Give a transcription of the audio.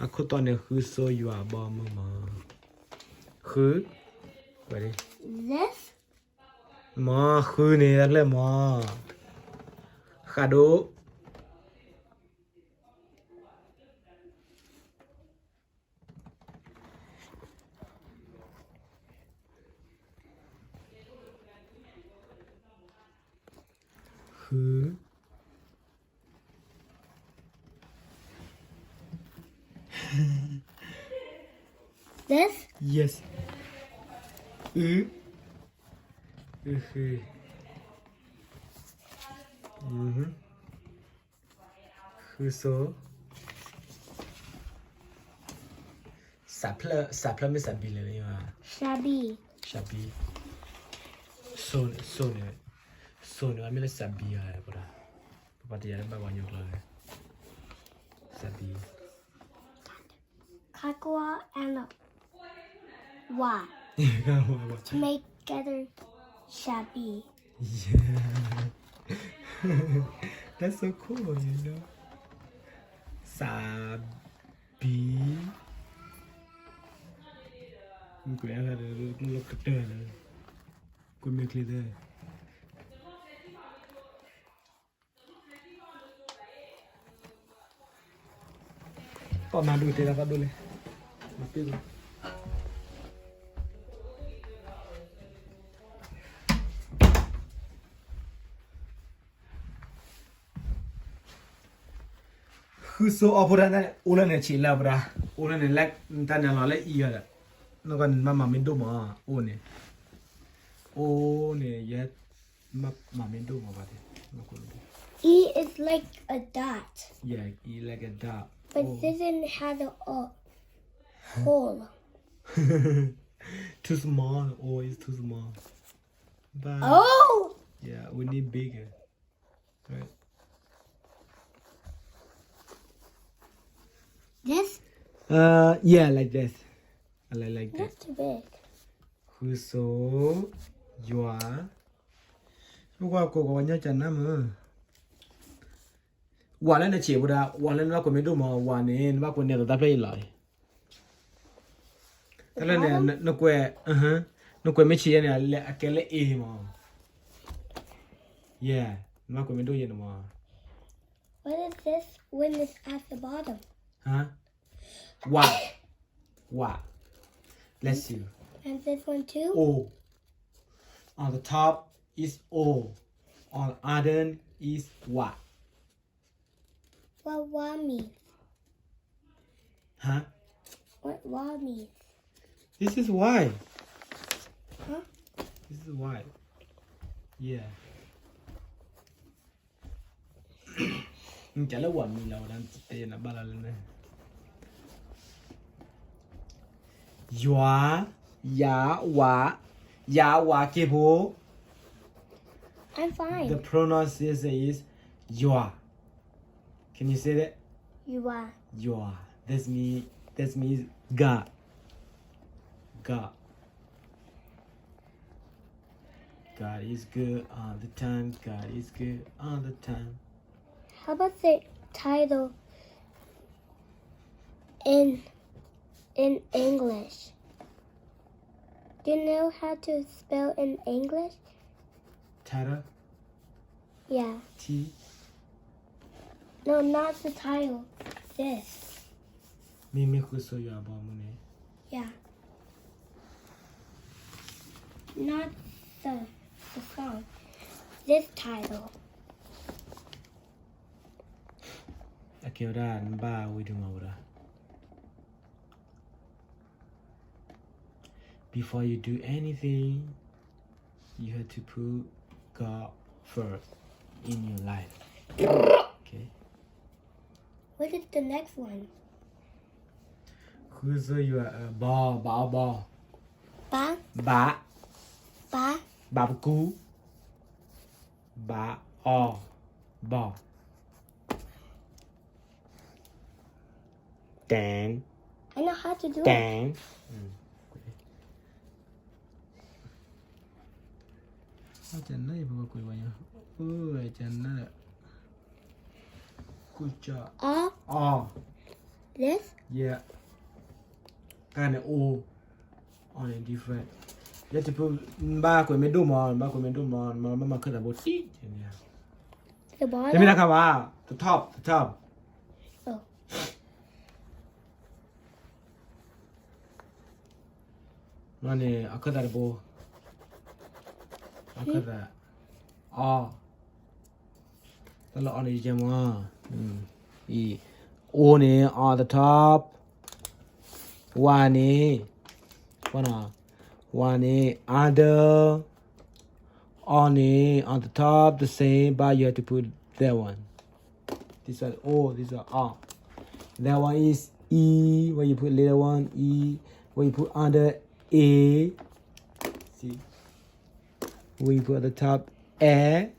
အခိၣ်တီန့ၣ် ဃုဆိယွၤအဘီအမုၢ်မး. ဃု, this, မး, ဃုန့ၣ် တၢ်ဖျၢၣ်မး. ဃးဒိၣ်. ဃု. This? Yes. အု, အု, ဃု. ဃုဆိ. စးဖျၢၣ်, စးဖျၢၣ်မ့ၢ်စးဘံလဲၣ်. စးဘံ. စးဘံ. ဆိန့ၣ်, ဆိန့ၣ်, ဆိန့ၣ် အမ့ၢ်လၢစးဘံဧါ, ပဒၣ်, ပပှၤတယၤလၢဘၣ်ပှၤကညီကျိာ်န့ၣ်, စးဘံ. Kakwa and wa. Kakwa and wa. Make together စးဘံ. Yeah. That's so cool, you know. စးဘံ. ကွဲးလၢ ကွဲးမ့ၢ်ချ့သၢ. ပှၤမၤဒိၣ်တဲဒၣ်ပှၤဒိၣ်လဲၣ်, မၤပ့ၢ်လီၤ. ဃုဆိအီဖိတၢ်န့ၣ် အိၣ်လၢန့ၣ်ဆံးလၢပဒၣ်, အိၣ်လၢန့ၣ်လၢတၢ်န့ၣ်လီၤလၢအံၤဒီး, နကနမၤမ့ၢ်ဒိၣ်မး, အိၣ်န့ၣ်, အိၣ်န့ၣ် ယဲ မၤမ့ၢ်ဒိၣ်မးဘၣ်, E is like a dot. Yeah, E like a dot. But this one has a o-, hole. Too small, O is too small. But oh! Yeah, we need bigger. Right. This? Uh, yeah, like this. I like, like that. That's too big. ဃုဆိ, ယွၤ, ပကွၢ်ကိးကဝီၤညီကနၣ်မုၢ်, ဝၤလၢနဆံးပဒၣ်, ဝၤလၢနဘၣ်ကွဲးမ့ၢ်ဒိၣ်မး, ဝၤန့ၣ် နဘၣ်ကွဲးန့ၢ်အသးတၢ်ဖျၢၣ်အံၤလီၤ. တၢ်လၢန့ၣ်, နကွဲး, နကွဲးမ့ၢ်ဆံးယဲန့ၣ် အကဲလၢ A မး. Yeah, နဘၣ်ကွဲးမ့ၢ်ဒိၣ်ယဲန့ၣ်မး. What is this one is at the bottom? Huh? Wa. Wa. Bless you. And this one too? O. On the top is O. On the other is wa. What wa means? Huh? What wa means? This is why. Huh? This is why. Yeah. နကလၢဝၤမံၤလီၤဝဲဒၣ်တဲနဘၣ်လီၤလၢန့ၣ်, ယွၤ, ယၤ, ဝၤ, ယၤ, ဝၤ, က့ၤဖိ. I'm fine. The pronunciation is ယွၤ. Can you say that? ယွၤ. ယွၤ. That's mean, that's means God. God. God is good all the time. God is good all the time. How about the title in, in English? Do you know how to spell in English? Title? Yeah. T? No, not the title. This. မ့မ့ၢ်ဃုဆိယွၤအဘီအမုၢ်န့ၣ်. Yeah. Not the, the song. This title. အကဲဝဲဒၣ် နဘၣ်ဝံဒုးမၤဝဲဒၣ်. Before you do anything, you have to put God first in your life. Okay? What is the next one? ဃုဆိယွၤအဘီ, ဘးအီဘီ. ဘး. ဘး. ဘး. ဘးပကူ. ဘးအီ, ဘီ. Dang. I know how to do it. Dang. အကနၣ်ယပကကွဲးဝဲညါ, အကနၣ်, ကူကၠီ, အီ, အီ. This? ယဲ, ကန့ၣ် O, အီန့ၣ် different. ယဲတဖု, ဘၣ်ကွဲးမ့ၢ်ဒိၣ်မး, ဘၣ်ကွဲးမ့ၢ်ဒိၣ်မး, မၤမၤခၢၣ်သးဘိတံၢ်န့ၣ်, တမ့ၢ်တၢ်ခါဘၣ်, the top, the top. န့ၣ် အခၢၣ်သးတဘိ, အခၢၣ်သး, အီ, တၢ်လၢအီန့ၣ်ယဲမး, အံၤ, O န့ၣ် on the top, Y န့ၣ်, Y န့ၣ် under, အီန့ၣ် on the top the same but you have to put that one. This one O, this one R. That one is E, where you put little one, E, where you put under A, see, where you put at the top A,